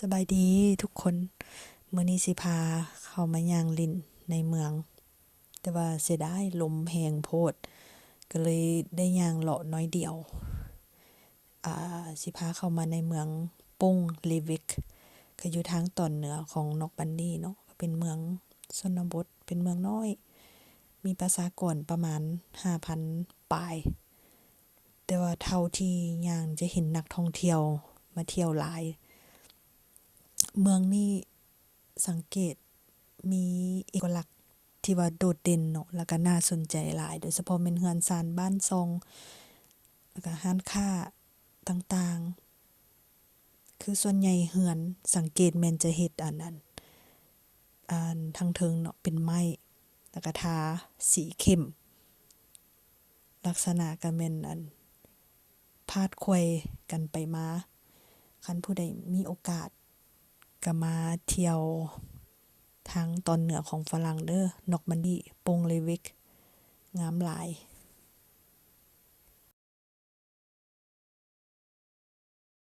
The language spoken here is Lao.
ສະບາຍດີທຸກຄົນ, ມື້ນີ້ຊິພາເຂົ້າມາຍ່າງຫຼິ້ນໃນເມືອງ, ແຕ່ວ່າເສຍດາຍລົມແຮງໂພດ, ກໍເລີຍໄດ້ຍ່າງເລາະໜ້ອຍດຽວ. ອາ, ຊິພາເຂົ້າມາໃນເມືອງ Pont-l'Evêque, ກໍຢູ່ທາງຕອນເໜືອຂອງ Normandy ເນາະ, ກໍເປັນເມືອງຊົນນະບົດ, ເປັນເມືອງນ້ອຍ, ມີປະຊາກອນປະມານຫ້າພັນປາຍ. ແຕ່ວ່າເທົ່າທີ່ຍ່າງຈະເຫັນນັກທ່ອງທ່ຽວມາທ່ຽວຫຼາຍ. ເມືອງນີ້ສັງເກດມີເອກະລັກທີ່ວ່າໂດດເດັ່ນເນາະ, ແລ້ວກໍໜ້າສົນໃຈຫຼາຍ, ໂດຍສະເພາະແມ່ນເຮືອນຊານບ້ານຊ່ອງ, ແລ້ວກໍຮ້ານຄ້າຕ່າງໆ. ຄືສ່ວນໃຫຍ່ເຮືອນສັງເກດແມ່ນຈະເຮັດອັນ ອັນ ອັນທາງເທິງເນາະ ເປັນໄມ້ ແລ້ວກໍທາສີເຂັ້ມ, ລັກສະນະກໍແມ່ນອັນ ພາດໄຂວ້ກັນໄປມາ. ຄັນຜູ້ໃດມີໂອກາດກໍມາທ່ຽວທາງຕອນເໜືອຂອງຝຣັ່ງເດີ, Normandy, Pont-l'Evêque ງາມຫຼາຍ.